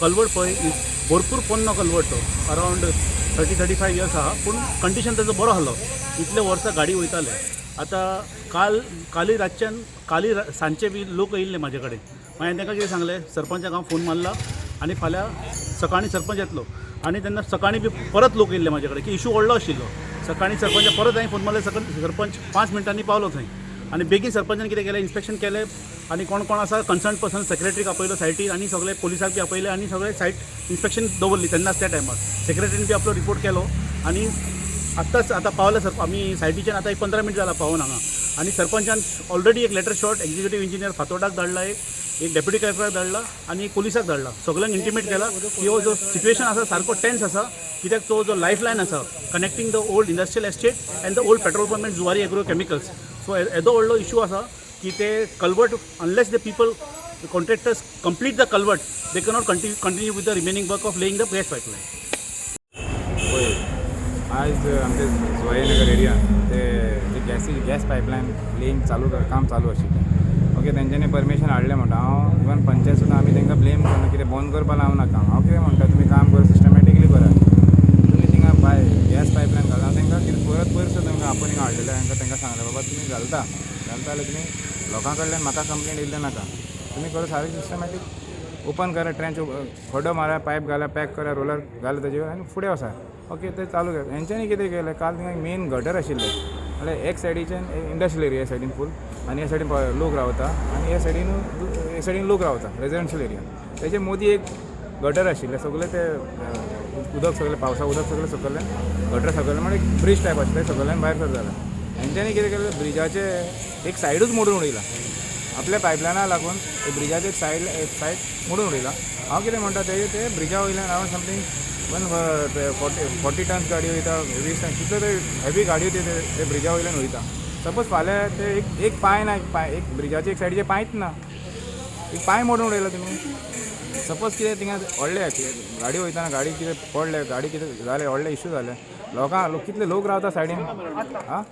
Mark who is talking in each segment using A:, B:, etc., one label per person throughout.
A: Culvert पळय is भरपूर पोन्नो culvert तो अरावंड 30-35 इयर्स आहा, पूण कंडिशन ताजो बरो आहलो. इतले वर्सां गाडी वयताले. आतां काल कालय रातच्यान कालय सांजचे बी लोक येयल्ले म्हाजे कडेन. मागीर तांकां कितें सांगलें, सरपंचाक हांव फोन मारला आनी फाल्यां सकाळीं सरपंच येतलो. आनी तेन्ना सकाळीं बी परत लोक येयल्ले म्हाजे कडेन की इशू व्हडलो आशिल्लो. सकाळीं सरपंचाक परत हांवें फोन मारले, सकाळीं सरपंच 5 मिनटांनी पावलो थंय. आनी बेगीन सरपंचान कितें केलें, इन्स्पेक्शन केलें आनी कोण कोण आसा कन्सर्न पर्सन सेक्रेटरीक आपयलो सायटीर आनी सगळे पोलिसाक बी आपयले आनी सगळे सायट इन्स्पेक्शन दवरली तेन्नाच. त्या टायमार सेक्रेटरीन बी आपलो रिपोर्ट केलो आनी आत्ताच आतां पावले सर आमी सायटीच्यान. आतां एक 15 मिनट जाला पावून हांगा. आनी सरपंचान ऑलरेडी एक लेटर शॉर्ट एक्झिक्युटीव इंजिनियर फातोर्डाक धाडला, एक एक डेप्युटी कलेक्टराक धाडला आनी एक पोलिसाक धाडला. सगळ्यांक इंटिमेट केला की हो जो सिट्युएशन आसा सारको टेन्स आसा, कित्याक तो जो लायफ लायन आसा connecting the old industrial estate and the old petrol pump and Zuari Agro Chemicals. So येदो व्हडलो इशू आसा की ते culvert, unless the people contractors complete the culvert, they cannot continue with the remaining work of laying the gas pipeline.
B: पळय, आयज आमचे जुवारी एरियान ते जे gas pipeline laying चालू काम चालू आशिल्लें. ओके, तेंच्यांनी परमिशन हाडलें म्हणटा. हांव इवन पंचायत सुद्दां आमी तांकां ब्लेम करना, कितें बंद करपा लावना काम. हांव कितें म्हणटा, तुमी काम करा, सिस्टमॅटिकली करा. तुमी थिंगा पाय गॅस पायपलायन घाला. हांव तांकां कितें परत पयर सुद्दां तांकां आपोवन हिंगा हाडलेलें. तांकां तांकां सांगलें, बाबा तुमी घालता घालता जाल्यार तुमी लोकां कडल्यान म्हाका कंप्लेन येयल्लें नाका. तुमी करा सारकें सिस्टमॅटीक, ओपन करा ट्रेंच, खड्डो मारा, पायप घाला, पॅक करा, रोलर घाला ताजेर आनी फुडें वचा. ओके, ते चालू केलें. हेंच्यांनी कितें केलें, काल थिंगा मेन गटर आशिल्लें म्हणल्यार एक सायडीच्यान इंडस्ट्रियल एरिया, सायडीन फूल आनी ह्या सायडीन लोक रावता आनी ह्या सायडीन लोक रावता, रेजिडेन्शियल एरिया. तेजे मोदी एक गटर आशिल्लें. सगळें ते उदक सगळें, पावसा उदक सगळें सकयल्यान गटर सकयल्यान, म्हणजे एक ब्रीज टायप आशिल्लें, सकयल्यान भायर सरतालें. हेंच्यांनी कितें केलें, ब्रिजाचे एक सायडूच मोडून उडयला. आपल्या पायपलायना लागून ब्रिजाचे एक सायड मोडून उडयला. हांव कितें म्हणटा, ते ते ब्रिजा वयल्यान around something 140 tons गाडी वयता, 20 टन, कितले ते हेवी गाडयो ते ते ब्रिजा वयल्यान वयता. सपोज फाल्यां ते एक एक पांय ना, एक पांय, एक ब्रिजाचे एक सायडीचे पांयच ना, एक पांय मोडून उडयला तुमी. सपोज कितें थिंगा व्हडले गाडी वयतना गाडी कितें पडले, गाडी कितें जालें, व्हडले इशू जाले, लोकां लोक कितले लोक रावता सायडीन. आं,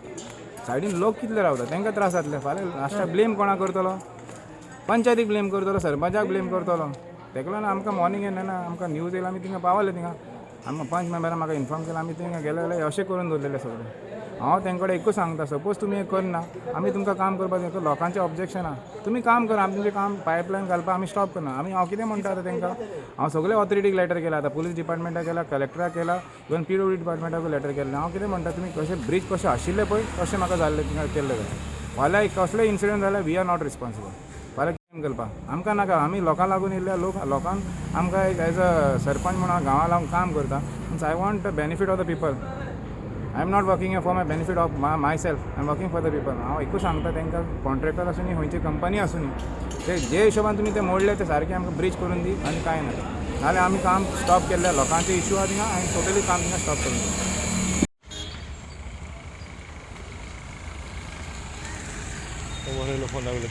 B: सायडीन लोक कितले रावता, तांकां त्रास जातले. फाल्यां लास्टाक ब्लेम कोणाक करतलो? पंचायतीक ब्लेम करतलो, सरपंचाक ब्लेम करतलो. तेका लागून आमकां मॉर्निंग येना ना, आमकां न्यूज येयला, आमी थिंगा पावले. थिंगा आमकां पंच मेंबरान म्हाका इन्फॉर्म केलें. आमी थिंगा गेले जाल्यार अशें करून दवरलेलें सगळें. हांव तेंचे कडेन एकूच सांगता, सपोज तुमी हें करना, आमी तुमकां काम करपाक दिना. लोकांचें ऑब्जेक्शन आहा. तुमी काम करा, आमी तुमचें काम पायपलायन घालपाक आमी स्टॉप करना. आमी हांव कितें म्हणटा आतां तांकां, हांव सगळे ऑथॉरिटीक लेटर केला आतां, पुलीस डिपार्टमेंटाक केला, कलेक्टराक केला, इवन पीडब्ल्यूडी डिपार्टमेंटाक लेटर केल्लें. हांव कितें म्हणटा, तुमी कशें ब्रीज कशें आशिल्लें पळय तशें म्हाका जाल्लें थिंगा केल्लें जाय. फाल्यां एक कसलेय इन्सिडंट जाल्यार we are not responsible. फाल्यां कितें करपाक आमकां नाका. आमी लोकां लागून येयल्ल्या लोक, लोकांक आमकां एक एज अ सरपंच म्हणून गांवा लागून काम करता. I want the benefit of the people. I am not working for my benefit of myself, I am working for the people. हांव एकूच सांगता तांकां, कॉन्ट्रॅक्टर आसूं, खंयची कंपनी आसूं, ते जे हिशोबान तुमी ते मोडले ते सारके आमकां ब्रीज करून दी आनी कांय ना. नाल्यार आमी काम स्टॉप केल्लें. लोकांचे इशू आहा थिंगा आनी टोटली काम थिंगा स्टॉप करून दी.
C: फोन लागलो.